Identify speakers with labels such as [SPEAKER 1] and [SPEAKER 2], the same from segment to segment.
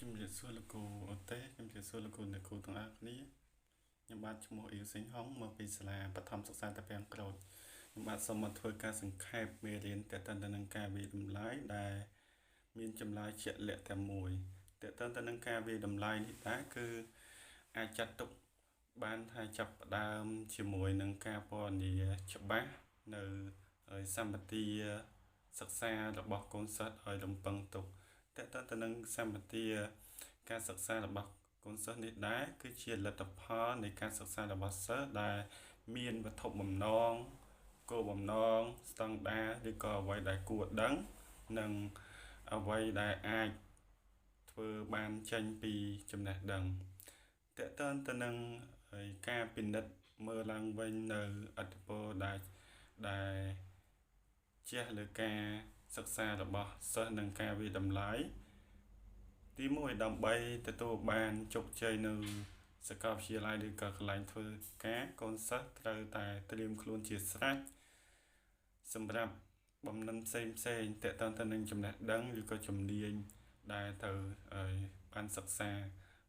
[SPEAKER 1] ជំរាបសួរលោកគ្រូអូតេជំរាបសួរលោកគ្រូអ្នកគ្រូទាំងអស់គ្នាខ្ញុំបាទឈ្មោះអ៊ីវសេងហុងមកពីសាលាបឋមសិក្សាតាពាំងក្រូចខ្ញុំបាទសូមមកធ្វើការសង្ខេបមេរៀនតេតិនទៅនឹងការវាយតម្លៃដែលមានចម្លើយជាក់លាក់តែមួយតេតិនទៅនឹងការវាយតម្លៃនេះដែរគឺអាចចាត់ទុកបានថាចាប់ផ្ដើមជាមួយនឹងការពណ៌នាច្បាស់នៅសម្បទាសិក្សារបស់កូនសិស្សឲ្យរំពឹងទុកតេតិនទៅនឹងសម្បទាការសិក្សារបស់កូនសិស្សនេះដែរគឺជាលទ្ធផលនៃការសិក្សារបស់សិស្សដែលមានវត្ថុបំណងគោលបំណងស្តង់ដារឬក៏អ្វីដែលគួរដឹងនិងអ្វីដែលអាចធ្វើបានចេញពីចំណេះដឹងតើតើទៅនឹងការពិនិត្យមើលឡើងវិញនៅអត្ថពលដែលជះលើការសិក្សារបស់សិស្សនិងការវាយតម្លៃទី1ដើម្បីទទួលបានជោគជ័យនៅសាកលវិទ្យាល័យឬក៏កន្លែងធ្វើការកូនសិស្សត្រូវតែត្រៀមខ្លួនជាស្រេចសម្រាប់បំណិនផ្សេងផ្សេងតទៅទៅនឹងចំណេះដឹងឬក៏ជំនាញដែលត្រូវបានសិក្សា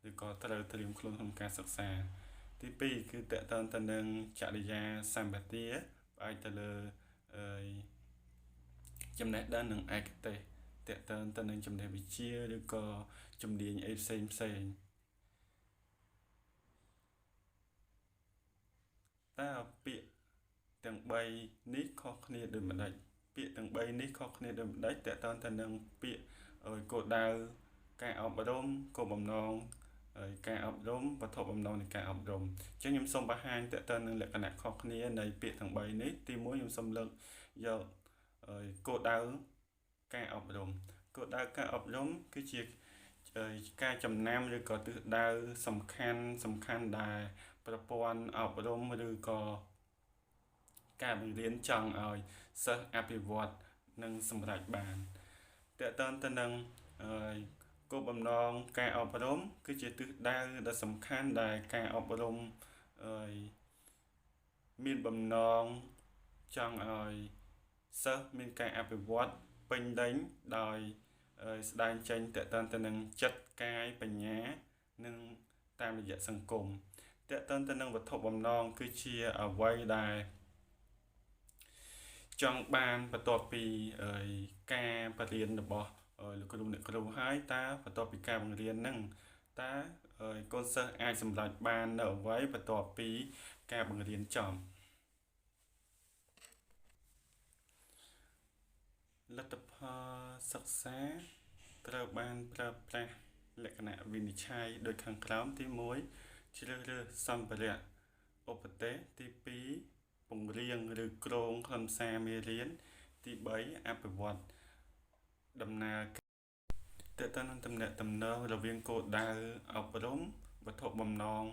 [SPEAKER 1] ឬក៏ត្រូវត្រៀមខ្លួនក្នុងការសិក្សាទី2គឺតទៅទៅនឹងចរិយាសម្បទាផ្អែកទៅលើចំណេះដឹងនិងឯកទេសតទៅទៅនឹងចំណេះវិជ្ជាឬក៏ជំនាញអីផ្សេងផ្សេងតើពាក្យទាំង3នេះខុសគ្នាដូចម្ដេចពាក្យទាំង3នេះខុសគ្នាដូចម្ដេចតើតើទៅនឹងពាក្យគោលដៅការអប់រំគោលបំណងការអប់រំវត្ថុបំណងនៃការអប់រំអញ្ចឹងខ្ញុំសូមបង្ហាញតើតើនឹងលក្ខណៈខុសគ្នានៃពាក្យទាំង3នេះទី1ខ្ញុំសូមលើកយកគោលដៅការអប់រំគោលដៅការអប់រំគឺជាការចំណាំឬក៏ទិសដៅសំខាន់សំខាន់ដែលប្រព័ន្ធអប់រំឬក៏ការបង្រៀនចង់ឲ្យសិស្សអភិវឌ្ឍនិងសម្រេចបានតើតើទៅនឹងគោលបំណងការអប់រំគឺជាទិសដៅដ៏សំខាន់ដែលការអប់រំមានបំណងចង់ឲ្យសិស្សមានការអភិវឌ្ឍពេញលេញដោយស្ដែងចេញតើតើទៅនឹងចិត្តកាយបញ្ញានិងតាមរយៈសង្គមតើតើទៅនឹងវត្ថុបំណងគឺជាអ្វីដែលចង់បានបន្ទាប់ពីការបរៀនរបស់លោកគ្រូអ្នកគ្រូហើយតើបន្ទាប់ពីការបង្រៀនហ្នឹងតើកូនសិស្សអាចសម្រេចបាននៅអ្វីបន្ទាប់ពីការបង្រៀនចប់លទ្ធផលសិក្សាត្រូវបានប្រើប្រាស់លក្ខណៈវិនិច្ឆ័យដូចខាងក្រោមទី1ជ្រើសរើសសម្ភារៈឧបទេសទី2ពង្រៀងឬគ្រោងខ្លឹមសារមេរៀនទី3អភិវឌ្ឍដំណើរតើតើនឹងតំណែងតំណងរវាងគោលដៅអប់រំវត្ថុបំណង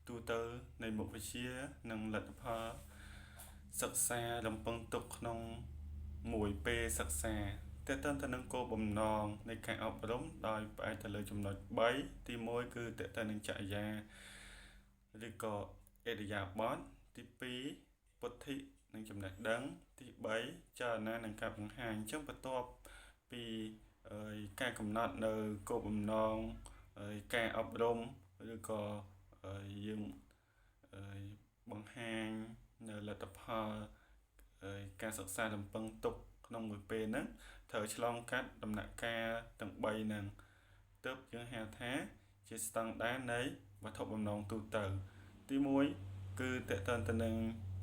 [SPEAKER 1] ទូទៅនៃមុខវិជ្ជានិងលទ្ធផលសិក្សារំពឹងទុកក្នុងមួយពេលសិក្សាតើតើទៅនឹងគោលបំណងនៃការអប់រំដោយផ្អែកទៅលើចំណុច3ទី1គឺតើតើនឹងចរិយាឬក៏ឥរិយាបថទី2ពុទ្ធិនិងចំណេះដឹងទី3ចលនានិងការបង្ហាញអញ្ចឹងបន្ទាប់ពីការកំណត់នៅគោលបំណងការអប់រំឬក៏យើងបង្ហាញនៅលទ្ធផលការសិក្សារំពឹងទុកក្នុងមួយពេលហ្នឹងត្រូវឆ្លងកាត់ដំណាក់កាលទាំង3ហ្នឹងទើបយើងហៅថាជាស្តង់ដារនៃវត្ថុបំណងទូទៅទី1គឺតកតទៅនឹង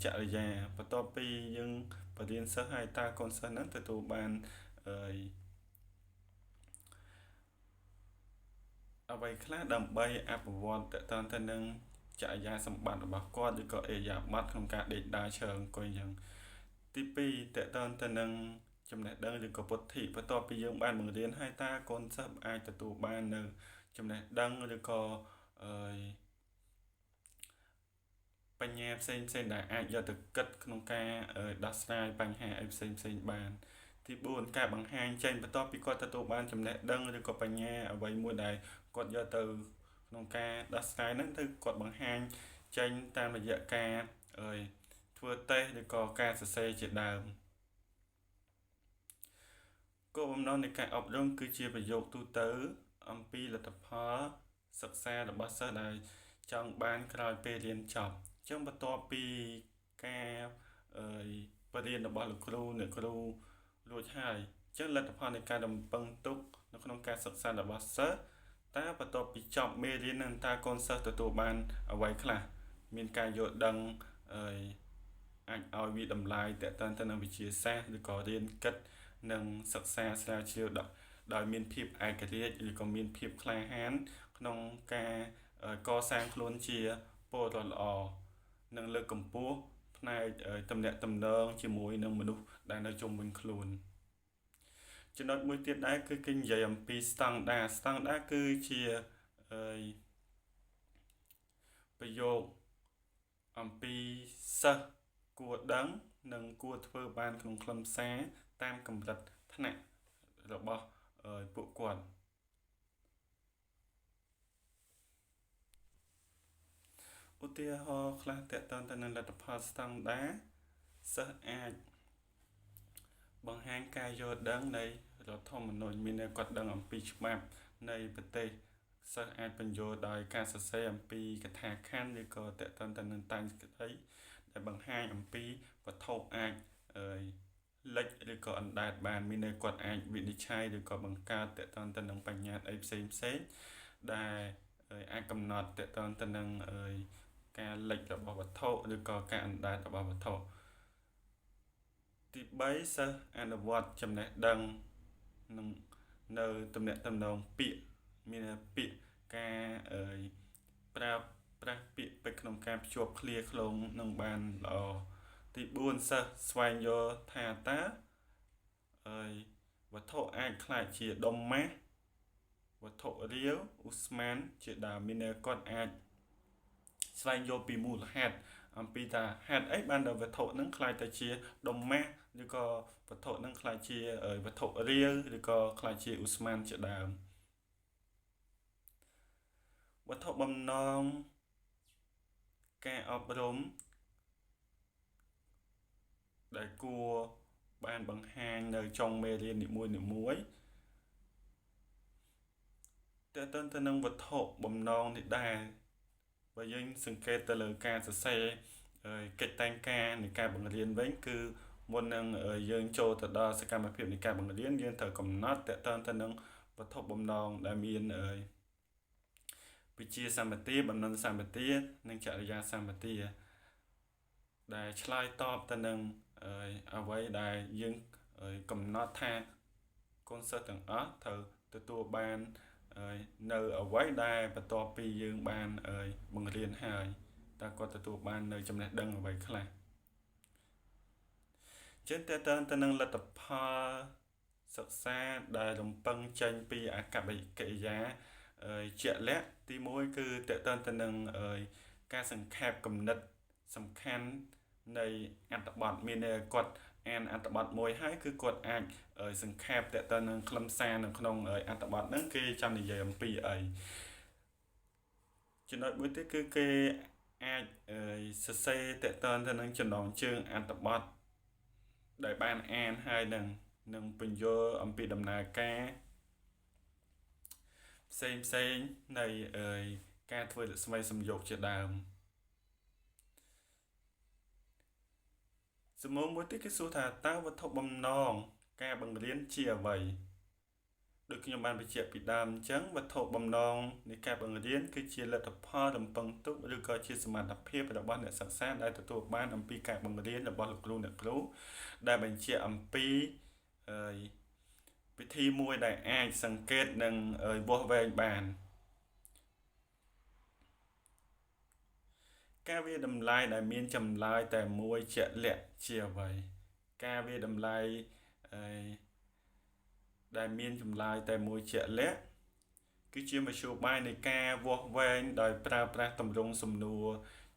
[SPEAKER 1] ចរិយាបន្ទាប់ពីយើងបរៀនសិស្សហើយតើកូនសិស្សហ្នឹងទទួលបានអ្វីខ្លះដើម្បីអភិវឌ្ឍតកតទៅនឹងចរិយាសម្បត្តិរបស់គាត់ឬក៏ឥរិយាបថក្នុងការដេកដើរឈរអង្គុយអញ្ចឹងទី2តកតទៅនឹងចំណេះដឹងឬក៏ពុទ្ធិបន្ទាប់ពីយើងបានបង្រៀនហើយតើកូនសិស្សអាចទទួលបាននៅចំណេះដឹងឬក៏បញ្ញាផ្សេងផ្សេងដែលអាចយកទៅគិតក្នុងការដោះស្រាយបញ្ហាអីផ្សេងផ្សេងបានទី4ការបង្ហាញចេញបន្ទាប់ពីគាត់ទទួលបានចំណេះដឹងឬក៏បញ្ញាអ្វីមួយដែលគាត់យកទៅក្នុងការដោះស្រាយហ្នឹងទៅគាត់បង្ហាញចេញតាមរយៈការធ្វើតេស្តឬក៏ការសរសេរជាដើមគោលបំណងនៃការអប់រំគឺជាប្រយោគទូទៅ អំពីលទ្ធផលសិក្សារបស់សិស្សដែលចង់បានក្រោយពេលរៀនចប់អញ្ចឹងបន្ទាប់ពីការបរៀនរបស់លោកគ្រូអ្នកគ្រូរួចហើយអញ្ចឹងលទ្ធផលនៃការរំពឹងទុកនៅក្នុងការសិក្សារបស់សិស្សតើបន្ទាប់ពីចប់មេរៀននឹងតើកូនសិស្សទទួលបានអ្វីខ្លះមានការយល់ដឹងអាចឲ្យវាតម្លៃតើតើទៅនឹងវិទ្យាសាស្ត្រឬក៏រៀនគិតនិងសិក្សាស្រាវជ្រាវដោយមានភាពឯករាជ្យឬក៏មានភាពក្លាហានក្នុងការកសាងខ្លួនជាពលរដ្ឋល្អនិងលើកកម្ពស់ផ្នែកទំនាក់ទំនងជាមួយនឹងមនុស្សដែលនៅជុំវិញខ្លួនចំណុចមួយទៀតដែរគឺគេនិយាយអំពីស្តង់ដាស្តង់ដាគឺជាប្រយោគអំពីសិស្សគួរដឹងនិងគួរធ្វើបានក្នុងខ្លឹមសារតាមកម្រិតថ្នាក់របស់ពួកគាត់ឧទាហរណ៍ខ្លះតកតទៅនឹងលទ្ធផលស្តង់ដាសិស្សអាចបង្ហាញការយល់ដឹងនៃរដ្ឋធម្មនុញ្ញមានន័យគាត់ដឹងអំពីច្បាប់នៃប្រទេសសិស្សអាចបញ្យល់ដោយការសរសេរអំពីកថាខណ្ឌឬក៏តកតទៅនឹងតាំងក្តីដែលបង្ហាញអំពីវត្ថុអាចលិចឬក៏អណ្ដែតបានមានន័យគាត់អាចវិនិច្ឆ័យឬក៏បង្កើតតកតទៅនឹងបញ្ញត្តិអីផ្សេងផ្សេងដែលអាចកំណត់តកតទៅនឹងការលិចរបស់វត្ថុឬក៏ការអណ្ដែតរបស់វត្ថុទី3សិស្សអនុវត្តចំណេះដឹងនឹងនៅទំនាក់ទំនងពាក្យមានពាក្យការប្រើប្រាស់ពាក្យពេចន៍ក្នុងការភ្ជាប់ឃ្លាឃ្លោងនឹងបានល្អទី4សិស្សស្វែងយល់ថាតើវត្ថុអាចក្លាយជាដុំម៉ាស់វត្ថុរាវឧស្ម័នជាដើមមានន័យគាត់អាចស្វែងយល់ពីមូលហេតុអំពីថាហេតុអីបានដល់វត្ថុនឹងក្លាយទៅជាដុំម៉ាស់ឬក៏វត្ថុនឹងក្លាយជាវត្ថុរាវឬក៏ក្លាយជាឧស្ម័នជាដើមវត្ថុបំណងការអប់រំដែលគួរបានបង្ហាញនៅចុងមេរៀននីមួយៗតើទៅនឹងវត្ថុបំណងនេះដែរបើយើងសង្កេតទៅលើការសរសេរកិច្ចតែងការនៃការបង្រៀនវិញគឺមុននឹងយើងចូលទៅដល់សកម្មភាពនៃការបង្រៀនយើងត្រូវកំណត់តើទៅនឹងវត្ថុបំណងដែលមានវិជ្ជាសម្បទាបណ្ណសម្បទានិងចរិយាសម្បទាដែលឆ្លើយតបទៅនឹងអ្វីដែលយើងកំណត់ថាកូនសិស្សទាំងអស់ត្រូវទទួលបាននៅអ្វីដែលបន្ទាប់ពីយើងបានបង្រៀនហើយតើគាត់ទទួលបាននៅចំណេះដឹងអ្វីខ្លះចឹងតើទៅនឹងលទ្ធផលសិក្សាដែលរំពឹងចេញពីអកប្បកិរិយាជាក់លាក់ទី1គឺតើទៅនឹងការសង្ខេបគំនិតសំខាន់នៃអត្ថបទមានន័យគាត់អានអត្ថបទមួយហើយគឺគាត់អាចសង្ខេបតទៅនឹងខ្លឹមសារនៅក្នុងអត្ថបទហ្នឹងគេចាំនិយាយអំពីអីចំណុចមួយទៀតគឺគេអាចសរសេរតទៅនឹងចំណងជើងអត្ថបទដែលបានអានហើយនឹងពន្យល់អំពីដំណើរការផ្សេងផ្សេងនៃការធ្វើរស្មីសំយោគជាដើមសំណួរមួយទៀតគេសួរថាតើវត្ថុបំណងការបង្រៀនជាអ្វីដូចខ្ញុំបានបញ្ជាក់ពីដើមអញ្ចឹងវត្ថុបំណងនៃការបង្រៀនគឺជាលទ្ធផលរំពឹងទុកឬក៏ជាសមត្ថភាពរបស់អ្នកសិក្សាដែលទទួលបានអំពីការបង្រៀនរបស់លោកគ្រូអ្នកគ្រូដែលបញ្ជាក់អំពីវិធីមួយដែលអាចសង្កេតនិងវាស់វែងបានការវាតម្លៃដែលមានចម្លើយតែមួយជាក់លាក់ជាអ្វីការវាតម្លៃដែលមានចម្លើយតែមួយជាក់លាក់គឺជាមធ្យោបាយនៃការវាស់វែងដោយប្រើប្រាស់ទម្រង់សំណួរ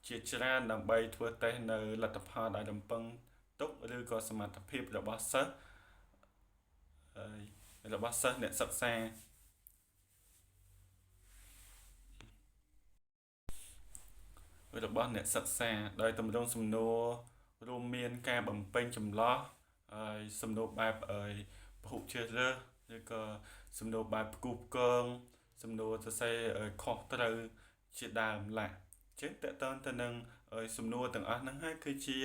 [SPEAKER 1] ជាច្រើនដើម្បីធ្វើតេស្តនៅលទ្ធផលដែលរំពឹងទុកឬក៏សមត្ថភាពរបស់សិស្សអ្នកសិក្សារបស់អ្នកសិក្សាដោយទម្រង់សំណួររួមមានការបំពេញចម្លោះហើយសំណួរបែបពហុជ្រើសរើសឬក៏សំណួរបែបផ្គូផ្គង សំណួរសរសេរខុសត្រូវជាដើមឡាក់ចឹងតកតងទៅនឹងសំណួរទាំងអស់ហ្នឹងហើយគឺជា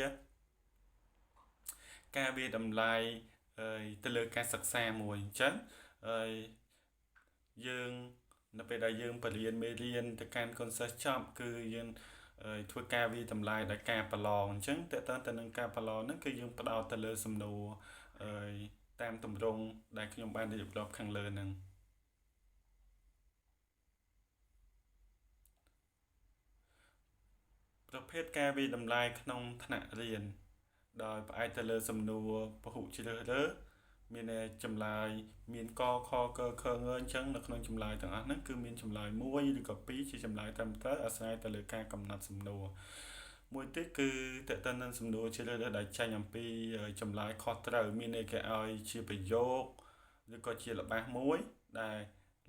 [SPEAKER 1] ការវាតម្លៃទៅលើការសិក្សាមួយអញ្ចឹងហើយយើងនៅពេលដែលយើងបរៀនមេរៀនទៅកាន់កូនសិស្សចប់គឺយើងធ្វើការវាតម្លៃដោយការប្រឡងអញ្ចឹងតើតើទៅនឹងការប្រឡងហ្នឹងគឺយើងផ្ដោតទៅលើសំណួរតាមទម្រង់ដែលខ្ញុំបានរៀបរាប់ខាងលើហ្នឹងប្រភេទការវាតម្លៃក្នុងថ្នាក់រៀនដោយផ្អែកទៅលើសំណួរពហុជ្រើសរើសមានចម្លើយមានកខកខងអញ្ចឹងនៅក្នុងចម្លើយទាំងអស់ហ្នឹងគឺមានចម្លើយ1ឬក៏2ជាចម្លើយត្រឹមត្រូវអាស្រ័យទៅលើការកំណត់សំណួរមួយទៀតគឺតើតើនឹងសំណួរជ្រើសរើសដែលចេញអំពីចម្លើយខុសត្រូវមានន័យគេឲ្យជាប្រយោគឬក៏ជាល្បះមួយដែល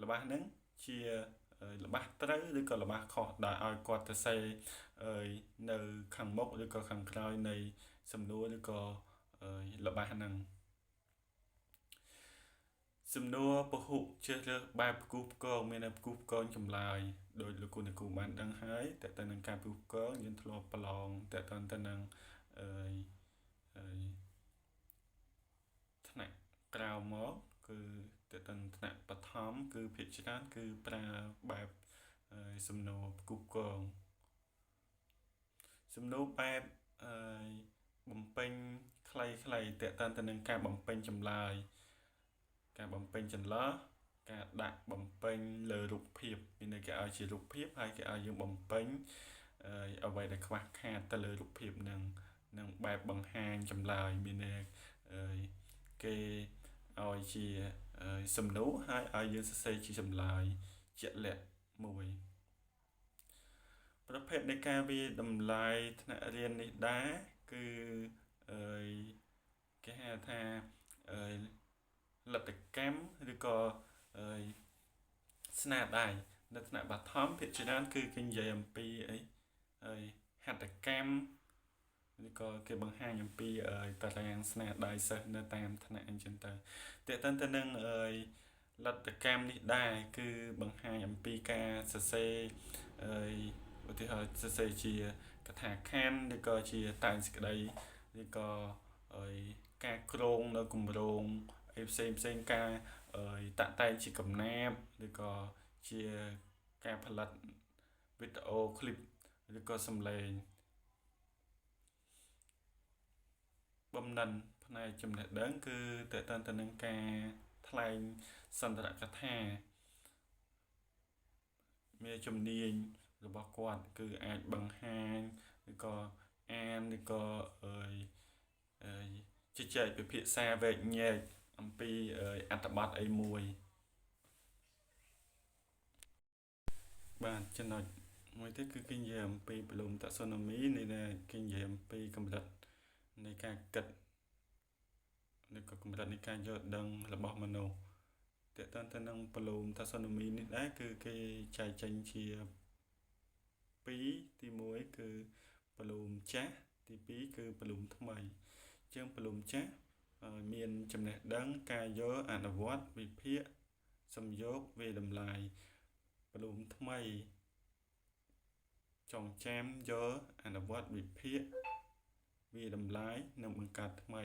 [SPEAKER 1] ល្បះហ្នឹងជាល្បះត្រូវឬក៏ល្បះខុសដែលឲ្យគាត់ទៅសេនៅខាងមុខឬក៏ខាងក្រោយនៃសំណួរឬក៏ល្បះហ្នឹងសំណួរពហុជ្រើសរើសបែបផ្គូផ្គងមានផ្គូផ្គងចម្លើយដោយលោកគ្រូអ្នកគ្រូបានដឹងហើយតើតើនឹងការផ្គូផ្គងយើងធ្លាប់ប្រឡងតើតើទៅនឹងអឺថ្នាក់ក្រៅមកគឺតើតើថ្នាក់បឋមគឺភាគច្រើនគឺប្រើបែបសំណួរផ្គូផ្គងសំណួរបែបបំពេញខ្លីៗតើតើទៅនឹងការបំពេញចម្លើយការបំពេញចន្លោះការដាក់បំពេញលើរូបភាពមានន័យគេឲ្យជារូបភាពហើយគេឲ្យយើងបំពេញអ្វីដែលខ្វះខាតទៅលើរូបភាពហ្នឹងនិងបែបបង្ហាញចម្លើយមានន័យគេឲ្យជាសំណួរហើយឲ្យយើងសរសេរជាចម្លើយជាក់លាក់មួយប្រភេទនៃការវាតម្លៃថ្នាក់រៀននេះដែរគឺគេហៅថាលទ្ធកម្មឬក៏ស្នាដៃនៅថ្នាក់បឋមភាគច្រើនគឺគេនិយាយអំពីអីហើយហត្ថកម្មឬក៏គេបង្ហាញអំពីតារាងស្នាដៃសិស្សនៅតាមថ្នាក់អញ្ចឹងទៅទាក់ទងទៅនឹងលទ្ធកម្មនេះដែរគឺបង្ហាញអំពីការសរសេរឧទាហរណ៍សរសេរជាកថាខណ្ឌឬក៏ជាតែងសេចក្តីឬក៏ការគ្រោងនៅគម្រោងអីផ្សេងផ្សេងការតាក់តែងជាកំណាព្យឬក៏ជាការផលិតវីដេអូឃ្លីបឬក៏សំឡេងបំណិនផ្នែកចំណេះដឹងគឺតើតើទៅនឹងការថ្លែងសន្ទរកថាមានជំនាញរបស់គាត់គឺអាចបង្ហាញឬក៏អានឬក៏ជជែកពិភាក្សាវែកញែកអំពីអត្ថបទអីមួយបាទចំណុចមួយទៀតគឺគេនិយាយអំពី Bloom Taxonomy នេះដែលគេនិយាយអំពីកម្រិតនៃការគិតឬក៏កម្រិតនៃការយល់ដឹងរបស់មនុស្សទាក់ទងទៅនឹង Bloom Taxonomy នេះដែរគឺគេចែកចេញជា2ទី1គឺ Bloom ចាស់ទី2គឺ Bloom ថ្មីអញ្ចឹង Bloom ចាស់មានចំណេះដឹងការយល់អនុវត្តវិភាគសំយោគវាតម្លៃ Bloom ថ្មីចងចាំយល់អនុវត្តវិភាគវាតម្លៃនិងបង្កើតថ្មី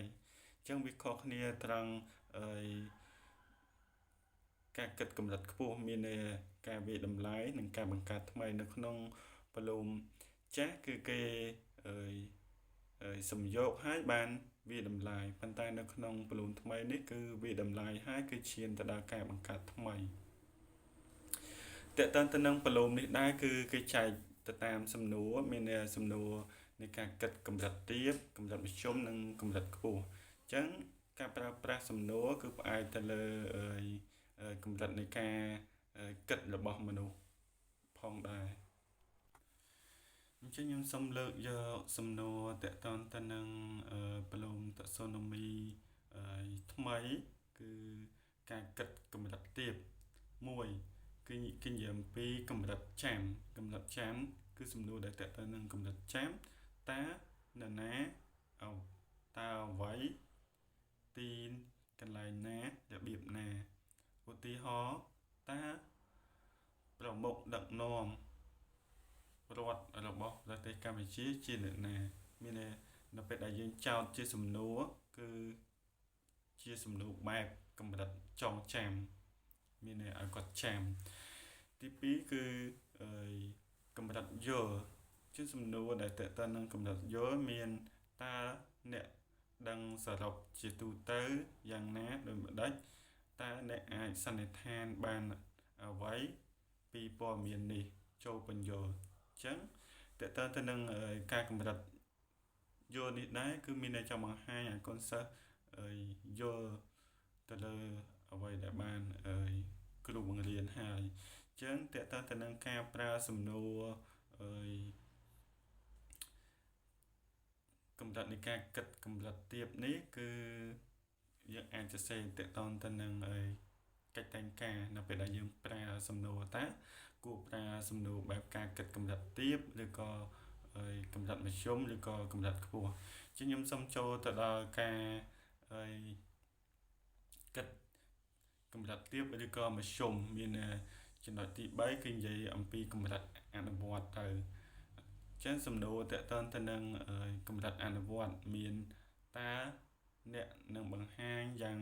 [SPEAKER 1] អញ្ចឹងវាខុសគ្នាត្រង់ការគិតកម្រិតខ្ពស់មានការវាតម្លៃនិងការបង្កើតថ្មីនៅក្នុង Bloom ចាស់គឺគេសំយោគហើយបានវាតម្លៃប៉ុន្តែនៅក្នុង Bloom ថ្មីនេះគឺវាតម្លៃហើយគឺឈានទៅដល់ការបង្កើតថ្មីទាក់ទងទៅនឹង Bloom នេះដែរគឺគេចែកទៅតាមសំណួរមានសំណួរនៃការគិតកម្រិតទាបកម្រិតមធ្យមនិងកម្រិតខ្ពស់អញ្ចឹងការប្រើប្រាស់សំណួរគឺផ្អែកទៅលើកម្រិតនៃការគិតរបស់មនុស្សផងដែរអញ្ចឹងខ្ញុំសូមលើកយកសំណួរទាក់ទងទៅនឹង Bloom Taxonomy ថ្មីគឺការគិតកម្រិតទាបមួយគឺគេនិយាយអំពីកម្រិតចាំកម្រិតចាំគឺសំណួរដែលទាក់ទងនឹងកម្រិតចាំតើនរណាតើអ្វីទីកន្លែងណារបៀបណាឧទាហរណ៍តើ ប្រមុខដឹកនាំរដ្ឋរបស់ប្រទេសកម្ពុជាជាអ្នកណាមាននៅពេលដែលយើងចោទជាសំណួរគឺជាសំណួរបែបកម្រិតចងចាំមានន័យឲ្យគាត់ចាំទី2គឺកម្រិតយល់ជាសំណួរដែលតើតើនឹងកម្រិតយល់មានតើអ្នកដឹងសរុបជាទូទៅយ៉ាងណាដូចម្ដេចតើអ្នកអាចសន្និដ្ឋានបានអ្វីពីព័ត៌មាននេះចូលបញ្យល់អញ្ចឹងតើតើទៅនឹងការកម្រិតយល់នេះដែរគឺមានន័យចង់បង្ហាញឲ្យកូនសិស្សយល់ទៅលើអ្វីដែលបានគ្រូបង្រៀនហើយអញ្ចឹងតើតើទៅនឹងការប្រើសំណួរកម្រិតនៃការគិតកម្រិតទាបនេះគឺយើងអាចសរសេរតកតងទៅនឹងកិច្ចតែងការនៅពេលដែលយើងប្រើសំណួរតើគួរប្រើសំណួរបែបការគិតកម្រិតទាបឬក៏កម្រិតមធ្យមឬក៏កម្រិតខ្ពស់ជាខ្ញុំសូមចូលទៅដល់ការគិតកម្រិតទាបឬក៏មធ្យមមានចំណុចទី3គឺនិយាយអំពីកម្រិតអនុវត្តទៅចឹងសំណួរតកតងទៅនឹងកម្រិតអនុវត្តមានតើអ្នកនឹងបង្ហាញយ៉ាង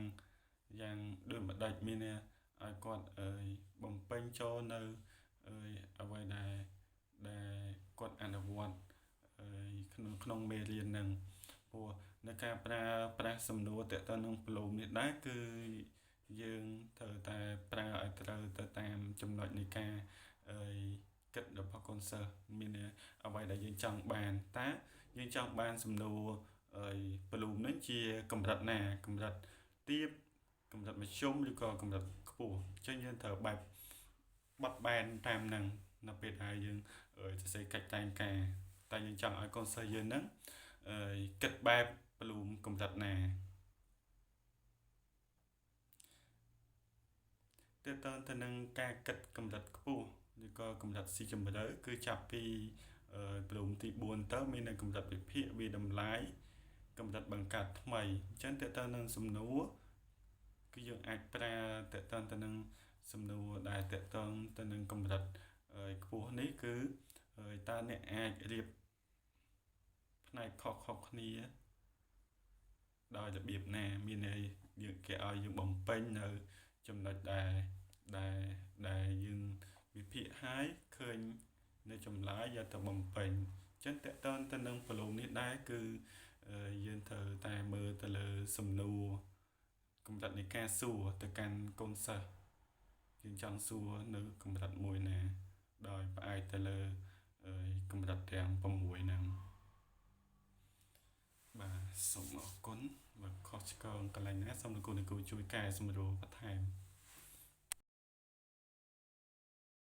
[SPEAKER 1] ដូចម្ដេចមានឲ្យគាត់បំពេញចូលនៅអ្វីដែលគាត់អនុវត្តក្នុងមេរៀនហ្នឹងព្រោះនៅការប្រើប្រាស់សំណួរតកតងនឹងប្លូមនេះដែរគឺយើងត្រូវតែប្រើឲ្យត្រូវទៅតាមចំណុចនៃការគិតរបស់កូនសិស្សមានអ្វីដែលយើងចង់បានតើយើងចង់បានសំណួរប្លូមនេះជាកម្រិតណាកម្រិតទាបកម្រិតមធ្យមឬក៏កម្រិតខ្ពស់អញ្ចឹងយើងត្រូវបែបបត់បែនតាមហ្នឹងនៅពេលដែលយើងសរសេរកិច្ចតែងការតែយើងចង់ឲ្យកូនសិស្សយើងហ្នឹងគិតបែបប្លូមកម្រិតណាទាក់ទងទៅនឹងការគិតកម្រិតខ្ពស់ឬក៏កម្រិតស៊ីជម្រៅគឺចាប់ពីប្លូមទី4ទៅមាននៅកម្រិតវិភាគវាតម្លៃកម្រិតបង្កើតថ្មីអញ្ចឹងទាក់ទងនឹងសំណួរគឺយើងអាចប្រើទាក់ទងទៅនឹងសំណួរដែលទាក់ទងទៅនឹងកម្រិតខ្ពស់នេះគឺតើអ្នកអាចរៀបផ្នែកខុសៗគ្នាដោយរបៀបណាមានន័យយើងគេឲ្យយើងបំពេញនៅចំណុចដែលយើងវិភាគហើយឃើញនៅចម្លើយយកទៅបំពេញអញ្ចឹងតកតងទៅនឹងប្លូមនេះដែរគឺយើងត្រូវតែមើលទៅលើសំណួរកម្រិតនៃការសួរទៅកាន់កូនសិស្សយើងចង់សួរនៅកម្រិតមួយណាដោយផ្អែកទៅលើកម្រិតទាំង6ហ្នឹងបាទសូមអរគុណបើខុសឆ្គងកន្លែងណាសូមលោកគ្រូអ្នកគ្រូជួយកែសម្រួលបន្ថែម។